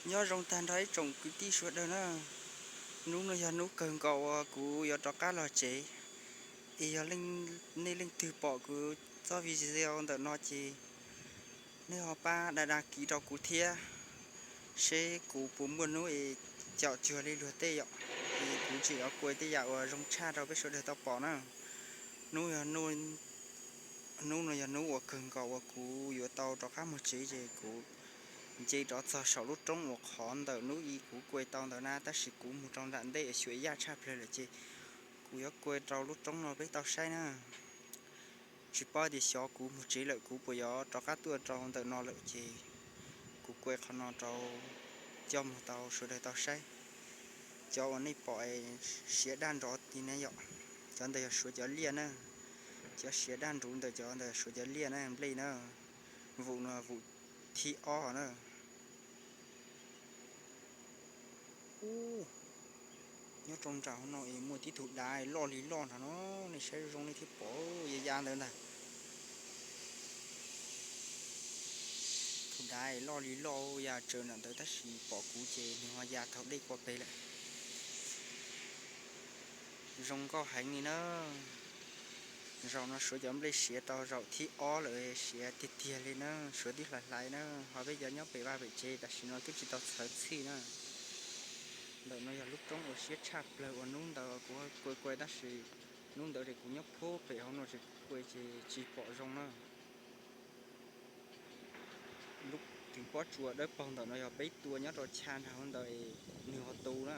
Nyob zoo tag nrho ib tsoom kwv tij sawv daws na. Hnub no yog hnub kawg nkaus uas kuv yuav rov qab los tsev. Es yog nej leej twg pom kuv txoj video ntawm no ces nej ho pab da da kiv rau kuv thiab, seb kuv puas muaj hnub es caum cuag li luag tej yom. Es kuv tseem yuav kuas tej yam uas zoo tshaj rau peb sawv daws tau pom na. Hnub no yog hnub uas kawg nkaus uas kuv yuav tau rov qab mus tsev ces kuv nce rov txog saum lub roob uas qhov ntawm hnub i kuv kuas tau ntawd na, tab sis kuv mus rau nram ntej xyuas yaj tshaj plaws lawm ces kuv yuav kuas rau lub roob no peb tau saib na. Tsis paub tias xyov kuv mus tsev lawm kuv puas yuav rov qab tuaj rau ntawm no lawm ces kuv kuas qhov no rau coj mus tau sawv daws tau saib. Cov uas nej pom siav daj nrov ti ne yom, cov ntawd yog suav cov liaj na. Cov siav daj nruv ntawd cov ntawd suav cov liaj na, nplej na. Vum no vum thib ob na. Ub, nyob rau nram no es muaj tib tug dav loj li loj nrag no, nej saib zoo nej thiaj pom ya ya ntawd ntag. Tus dav loj li loj ya tsaws nram ntawd tab sis pom kuv ces nws ho ya thaum dej qua pem lawm. Zoo nkauj heev li na. Zaum no suav cov nplej siav tau zaum thib ob lawm, siav tiag tiag li na, suav tib hlais hlais na. Ho peb cov nyob pem vaj pem tsev tam sim no twb tsis tau txhawv txhij na. Ntawm no yog lub roob uas siab tshaj plaws uas hnub ntawd kuv kuas kuas tab sis hnub ntawd ces kuv nyob puag pem hauv no ces kuv kuas ces tsis pom zoo na. Lub twg pob tsuas dawb paug ntawm no yog peb tua nyob rau chav nrag hauv ntawd, nws ho tu na.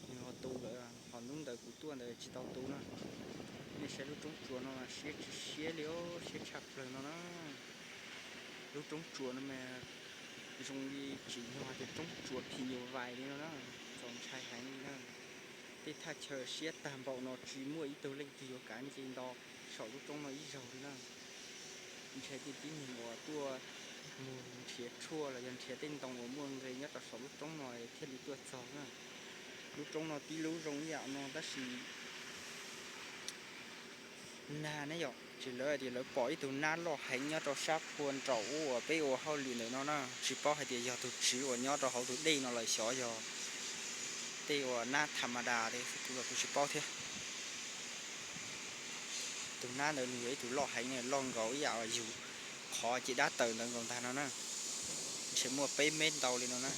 Nws ho tu lawm, ho hnub ntawd kuv tuaj ntawd tsis tau tu na. Nej saib lub roob tsuas no siab tsis siab li, siab tshaj plaws no na. Lub roob tsuas no mas zoo li tsim nyog tias roob tsuas phim nyuj vais li no na, txaus ntshai heev li na. Tej thaj chaw siab tag npaum no tsis muaj ib tug leej twg yuav kav nce nto saum lub roob no ib zaug li na. Ntshai tej tib neeg uas tuaj mus nrhiav tshuaj los yog nrhiav tej ntoo uas muaj nqe nyob rau saum lub roob no thiaj li tuaj txog na. Lub roob no tib lub zoo ib yam no tab sis nag ne yom, ces lawv hais tias lawv pom ib tug nab loj heev nyob rau sab phua nraum ub uas peb ua hauj lwm ntawm no na, tsis paub hais tias yog tus tswv uas nyob rau hauv tus dej no los xyov yog tej uas nab tham ma das li, kuv los kuv tsis paub thiab. Tus nab ntawd nws yog ib tug loj heev, loj nkaus ib yam yus qhov ces dab taws ntawd nkaus ntag no na, ntshe muaj peb mev ntau li no na.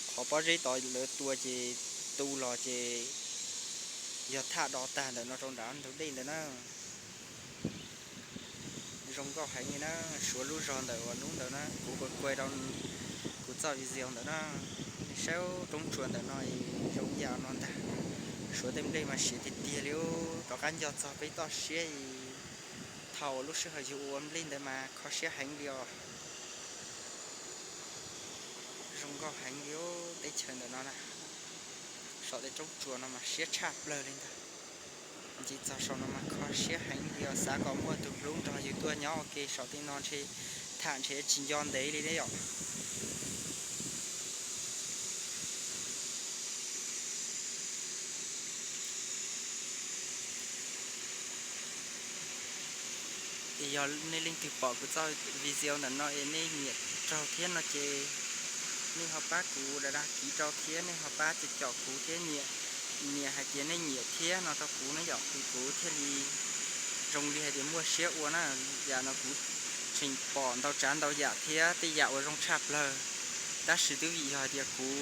Qhov pob zeb tod lawv tua ces tu los ces yog thaj do tag ntawm no rau nram ntug dej ntawd na. Zoo nkauj heev li na, suav lub zog ntawm uas hnub ntawd na kuv kuas kuas rau kuv txoj video ntawd na. Saib roob tsuas ntawm no zoo yam no ntag, suav tej nplej mas siav tiag tiag li, rov qab nco txog peb toj siab. Thaum lub sij hawm yus ua nplej ntawd mas kho siab heev li os. Zoo nkauj heev li teb chaws ntawm no na, saum tej roob tsuas no mas siab tshaj plaws li ntag. Nce txog saum no mas kho siab heev li os, xav kom muaj tus hlub nrog yus tuaj nyob ua ke saum tej no ntshe tham ntshe tsis nco ntev li ne yom. Es yog nej leej twg pom kuv txoj video ntawm no es nej nyiam raug thiab no ces nej ho pab kuv da da kiv rau thiab nej ho pab caum caum kuv thiab, nias hais tias nej nyiam thiab no rau kuv na yom, kuv thiaj li zoo li hais tias muaj siab ua na. Yam no kuv tseem pom ntau tsav ntau yam thiab tej yam uas zoo tshaj plaws, tab sis twb vim yog hais tias kuv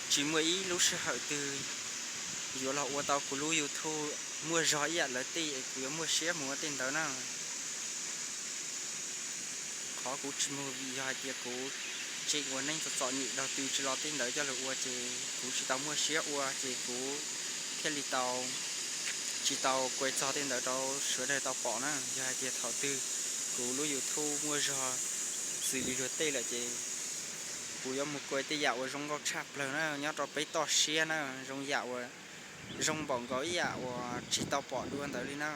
tsis muaj ib lub sij hawm twg yuav los ua tau kuv lub YouTube muaj zog ib yam lawv tej es kuv yuav muaj siab mus ua tej ntawd na. Qhov kuv tsis mus vim yog hais tias kuv tseem ua neej txom txom nyem, daug twg tsis los tej ntawd coj lug ua ces kuv tsis tau muaj siab ua ces kuv thiaj li tau tsis tau kuas txog tej ntawd rau sawv daws tau pom na. Yog hais tias thaum twg kuv lub YouTube muaj zog xws li luag tej lawm ces kuv yuav mus kuas tej yam uas zoo nkauj tshaj plaws na nyob rau peb toj siab na, zoo yam uas zoo npaum nkaus ib yam uas tsis tau pom dua ntawd li na.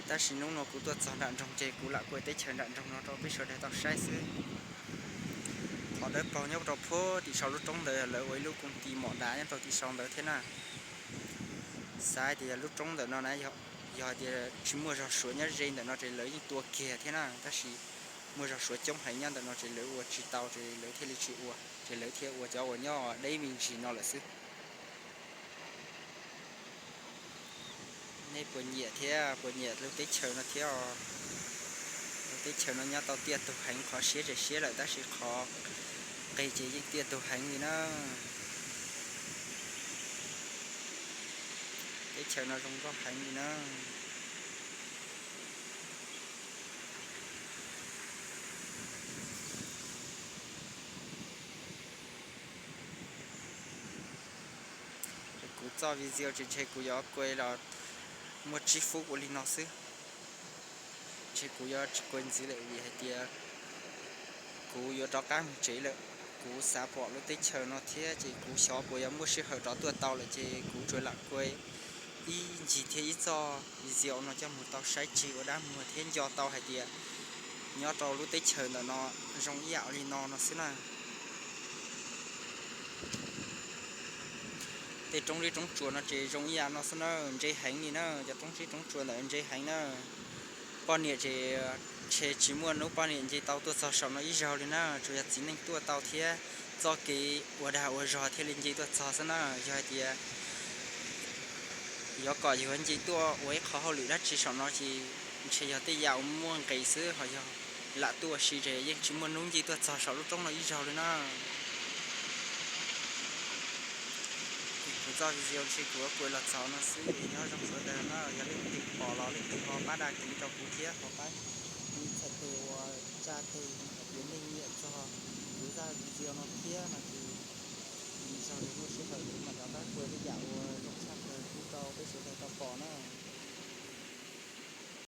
Tab sis hnub no kuv tuaj txog nram nroog ces kuv lam kuas teb chaws nram nroog no rau peb sawv daws tau saib xwb. Qhov dawb paug nyob rau puag tim saum lub roob ntawd lawv ua ib lub koom ti mom dav nyob rau tim saum ntawd thiab na. Xav tias lub roob ntawm no na, yog hais tias tsis muaj zog suav nyob ze ntawm no ces lawv yeej tua kiag thiab na, tab sis muaj zog Suav coob heev nyob ntawm no ces lawv ua tsis tau ces lawv thiaj li tsis ua, ces lawv thiaj ua cov uas nyob deb me ntsis no lawm xwb. Nej puas nyiam thiab puas nyiam lub teb chaws no thiab? Lub teb chaws no nyob tau tiaj tug heev, qhov siab ces siab lawm tab sis qhov qis ces yeej tiaj tug heev li na. Teb chaws no zoo nkauj heev li na. Kuv txoj video ces ntshe kuv yuav kua los muaj tsib fub ua li no xwb. Ntshe kuv yuav tsis kua ntxiv lawm vim hais tias kuv yuav rov qab mus tsev lawm. Kuv xav pom lub teb chaws no thiab ces kuv xyov puas yuav muaj sij hawm rov tuaj tau lawm ces kuv tsuas lam kua ib ncig thiab ib txoj video no coj mus tau saib tseg ua dab muag thiab nco tau hais tias nyob rau lub teb chaws ntawm no zoo ib yam li no no xwb na. Tej roob zeb roob tsuas no ces zoo ib yam no xwb na, ntse heev li na, cov roob zeb roob tsuas ntawm ntse heev na. Poj niam ces ntshe tsis muaj hnub poj niam nce tau tuaj txog saum no ib zaug li na, tsuas yog txiv neej tuaj tau thiab txoj kev ua dag ua zog thiaj li nce tuaj txog xwb na. Yog hais tias yuav kom yuav nce tuaj ua ib qho hauj lwm dab tsi saum no ces ntshe yog tej yam uas muaj nqis xwb, ho yog lam tuaj ua si ces yeej tsis muaj hnub nce tuaj txog saum lub roob no ib zaug li na. Kuv txoj video ntshe kuv yuav kua los txog no xwb es nyob zoo sawv daws na, yog leej twg pom los leej twg ho pab dag kiv rau kuv thiab ho pab txhais tes ua tsa tes hais tias nej nyiam txog kuv zaj video no thiab no ces lwm zaug muaj sij hawm kuv mam rov qab kua tej yam uas zoo tshaj plaws pub rau peb sawv daws tau pom na.